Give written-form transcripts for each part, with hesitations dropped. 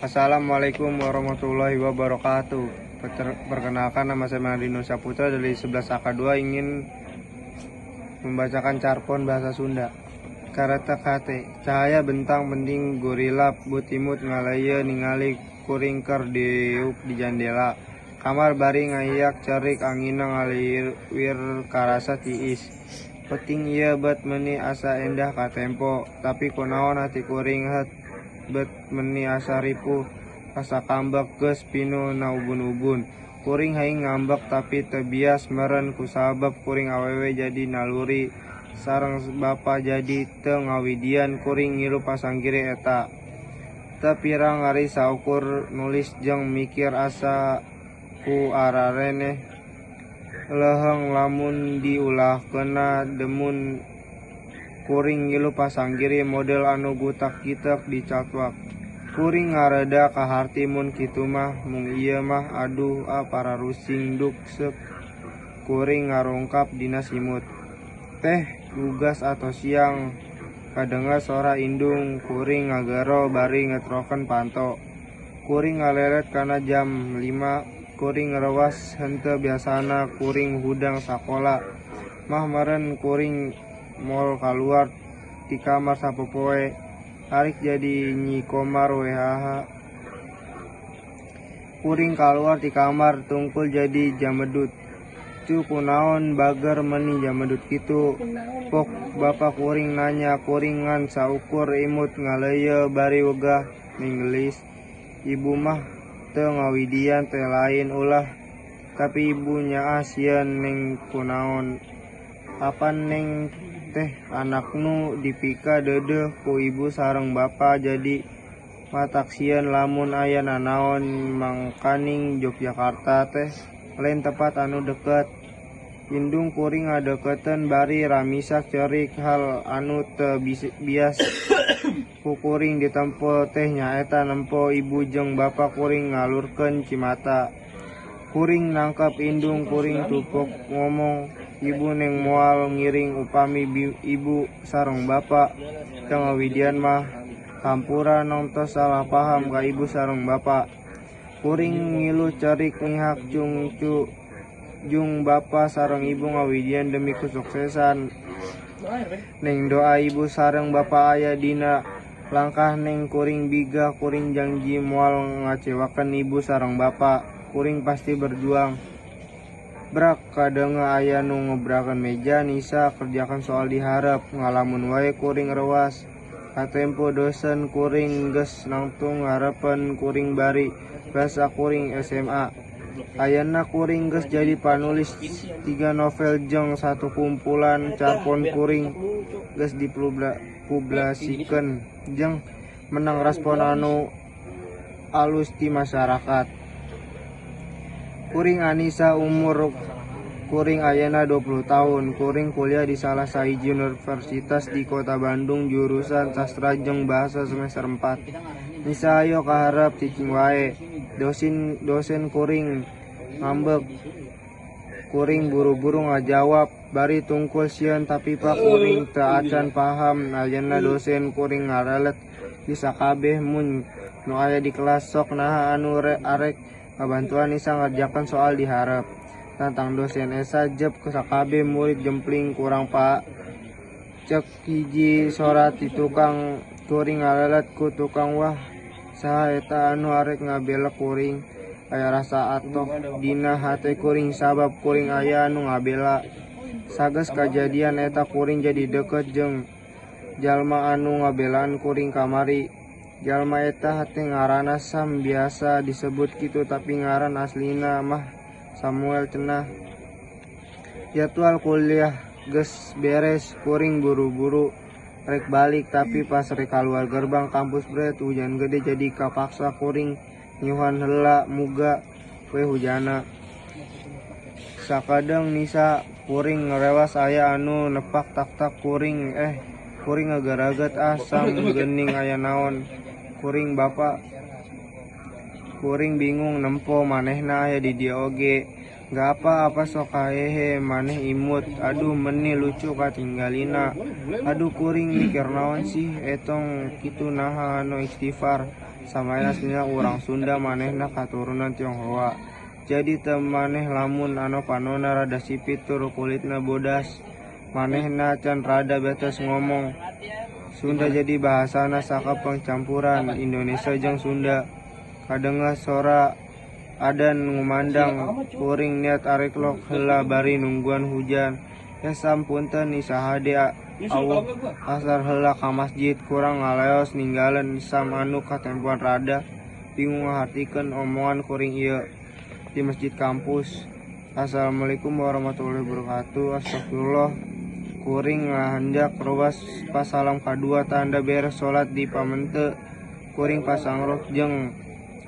Assalamualaikum warahmatullahi wabarakatuh. Perkenalkan, nama saya Mardino Saputra dari 11 AK2 ingin membacakan carpon bahasa Sunda. Karetek hate, cahaya bentang penting gorilap but imut ngaleuyeuh ningali kuring keur diuk di jandela. Kamar bari ngayak cerik, anginna ngaliwir karasa tiis. Peuting ieu bet meuni asa endah katempo, tapi kunaon hati kuring het bet meuni asa ripuh, rasa kambek geus pinuh na ubun-ubun. Kuring hayang ngambek tapi teu bias meureun kusabab kuring awewe jadi naluri sareng bapa jadi teu ngawidian kuring ngilu pasanggiri eta. Teu pirang ari saukur nulis jeung mikir asa ku araraneh leuheung lamun diulahkeunna demun kuring ngilu pasanggiri model anu gutak-gitek di catwalk. Kuring ngareda kaharti mun kitu mah, mung ieu mah aduh ah pararusing duk seuk kuring ngarungkap dina simut. Teh gugas atos siang kadengar sora indung kuring ngagero bari ngetrokeun panto. Kuring ngalelet kana jam 5, kuring ngerewas henteu biasana kuring hudang sakola mah meureun kuring moal kaluar ti kamar sapopoe. Arik jadi Nyi Komar we haha. Kuring kaluar ti kamar tungkul jadi jamedut. Cu kunaon bager meuni jamedut kitu? Pok bapa kuring nanya, kuring ngan saukur imut ngaleuyeuh bari wegah minggelis. Ibu mah teu ngawidian teh lain ulah, tapi ibu nyaah sieun neng kunaon. Apan neng teh anak nu dipika deudeuh ku ibu sareng bapa jadi matak sieun lamun aya nanaon, mangkaning Yogyakarta teh lain tempat anu deket. Indung kuring ngadeukeuteun bari ramisak ceurik, hal anu teu bias ku kuring ditempo teh nyaeta nempo ibu jeung bapa kuring ngalurkeun cimata. Kuring nangkep indung kuring tupok ngomong, ibu neng moal ngiring upami ibu sareng bapa teu ngawidian mah, hampura nong tos salah paham ka ibu sareng bapa. Kuring ngilu cerik mihak cungcu jung bapa sareng ibu ngawidian demi kesuksesan neng, doa ibu sareng bapa aya dina langkah neng kuring bigah, kuring janji moal ngacewakeun ibu sareng bapa, kuring pasti berjuang. Brak kadenge aya nu ngebrakeun meja, Nisa kerjakan soal di hareup, ngalamun wae kuring rewas. Katempo dosen kuring geus nangtung ngarepeun kuring bari basa kuring SMA. Ayeuna kuring geus jadi panulis 3 novel jeung 1 kumpulan carpon kuring geus dipublikasikeun jeung menang respon anu alus ti masyarakat. Kuring Anisa, umur kuring ayeuna 20 tahun. Kuring kuliah di salah sahiji universitas di Kota Bandung jurusan sastra jeung bahasa semester 4. Nisa ayo kaharep cicing wae. Dosen kuring ngambek. Kuring buru-buru ngajawab bari tungkul sieun tapi pak kuring teu acan paham. Ayeuna dosen kuring ngaralet di sakabeh mun nu aya di kelas, sok naha anu arek ngabantuan Nisa ngerjakan soal di hareup. Tantang dosen esa jeb ke sakabeh murid jempling kurang pak. Cek hiji sora ti tukang, kuring ngalelet ku tukang, wah saha eta anu arek ngabela kuring. Aya rasa atoh dina hate kuring sabab kuring aya anu ngabela. Sages kajadian eta kuring jadi deket jeung jalma anu ngabelaan kuring kamari. Jalma eta hate ngaranna Sam, biasa disebut kitu tapi ngaran aslina mah Samuel cenah. Jadwal kuliah geus beres, kuring buru-buru rek balik tapi pas rek kaluar gerbang kampus bret hujan gede jadi kapaksa kuring ngiuhan heula muga we hujana. Sakadeng Nisa kuring ngerewas aya anu nepak tak-tak kuring, kuring ngagaraget ah Sam geuning aya naon. Kuring bapa kuring bingung nempo manehna aya di dieu oge. Gak apa-apa sok kahehe maneh imut, aduh meni lucu katinggalina. Aduh kuring mikir naon sih etong kitu naha anu istighfar. Sam aslina urang Sunda, manehna katurunan Tionghoa. Jadi teu maneh lamun anu panonna rada sipit tur kulitna bodas. Manehna can rada betes ngomong Sunda, jadi bahasana sakepeng campuran Indonesia jeung Sunda. Kadenge sora adan ngumandang, kuring niat arek lok heula bari nungguan hujan. "Eh Sam, punten Nisa hade awuh, asar heula ka masjid," kurang ngaleos ninggalan Sam anu katempoan rada bingung ngahartikeun omongan kuring ieu. Di masjid kampus. Assalamualaikum warahmatullahi wabarakatuh. Astagfirullah, kuring ngahanjak rowas pas salam kadua tanda beres salat di pamente. Kuring pasangrok jeung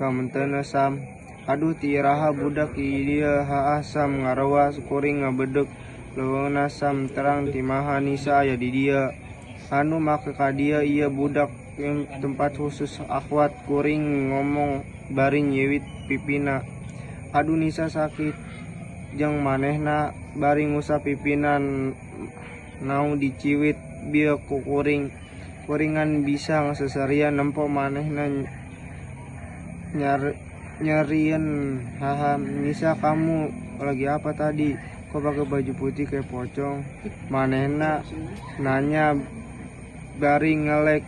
pamentena Sam. "Aduh, ti iraha budak di dieu?" "Haah," Sam ngarewas. Kuring ngabedeg leuweungna. "Sam, terang timaha Nisa aya di dieu? Anu make ka dieu ieu budak tempat khusus akhwat," kuring ngomong bari nyiwit pipina. "Aduh Nisa, sakit," jeung manehna bari ngusap pipina nau diciwit bieu ku kuring. Kuring ngan bisa seserian nempo manehna nyerieun. "Haha, Nisa, kamu lagi apa tadi? Kok pakai baju putih kayak pocong?" manehna nanya bari ngelek.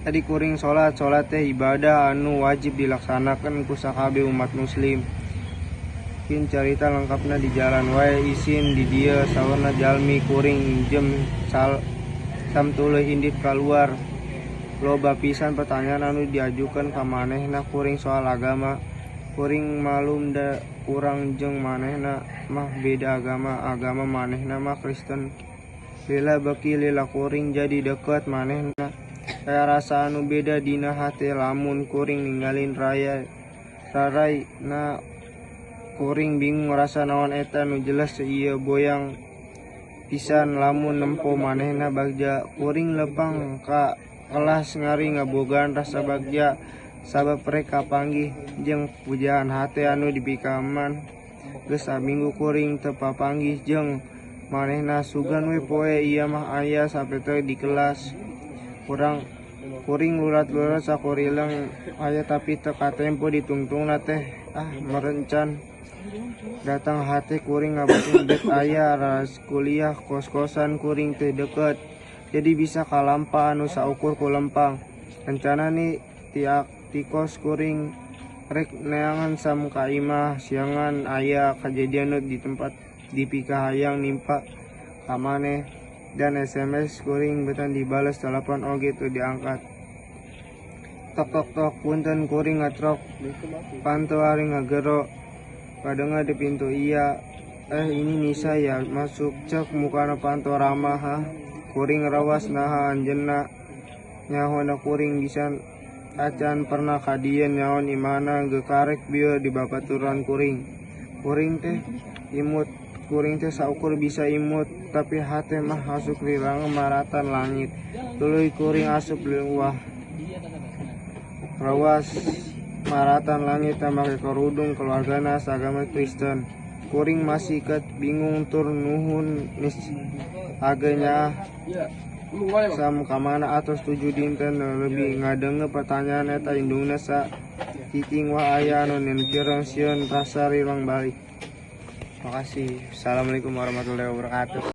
"Tadi kuring salat." Salat teh ibadah anu wajib dilaksanakeun ku sakabeh umat muslim. Kin carita lengkapna di jalan wae, isin di dieu, saurna jalmi. Kuring injem Sam tuluy indit kaluar. Loba pisan pertanyaan anu diajukeun ka manehna kuring soal agama. Kuring malum da urang jeung manehna mah beda agama, agama manehna mah Kristen. Lila beuki lila kuring jadi deukeut manehna. Aya rasa anu beda dina hate lamun kuring ninggalin raray na. Kuring bingung rasa naon eta, nu jelas ieu boyang pisan lamun nempo manehna bagja. Kuring lempang ka kelas ngari ngabogaan rasa bagja sabab rek kapanggih jeung pujaan hate anu dipikaman. Geus saminggu kuring teu papanggih jeung manehna, sugan we poe ieu mah aya sapete di kelas. Kurang kuring lurat-lurat sakurileng aya tapi teu katempo ditungtungna teh, ah merencan datang hate kuring ngabatin bet aya ras kuliah. Kos-kosan kuring teh deket, jadi bisa kalampa anu saukur ku lempang. Rencana nih ti kos kuring rek neangan Sam ka imah, siangan aya kejadian nu di tempat dipikahayang nimpa ka maneh dan SMS kuring betan dibales, telepon oge teu diangkat. Tok tok tok, "Punten," kuring ngatrok panto ari ngagero. Kadengar di pintu, "Iya, eh ini Nisa ya, masuk," cek mukana panto ramah. "Hah?" Kuring rawas. "Naha anjeunna nyaho kuring bisa acan pernah ka dieu, nyaon imahna gekarek bieu di babaturan kuring?" Kuring teh imut, kuring teh saukur bisa imut, tapi hate mah asup lilang maratan langit. Tuluy kuring asup wah rawas maratan langit, make kerudung, keluargana sagama Kristen. Kuring masih ket bingung tur nuhun nis age nyaah Sam kamana atos 7 dinten lebih ngadenge pertanyaan eta indungna sa cicing. Wah, aya anu nyeun sieun rasa rilang balik. Makasih. Assalamualaikum warahmatullahi wabarakatuh.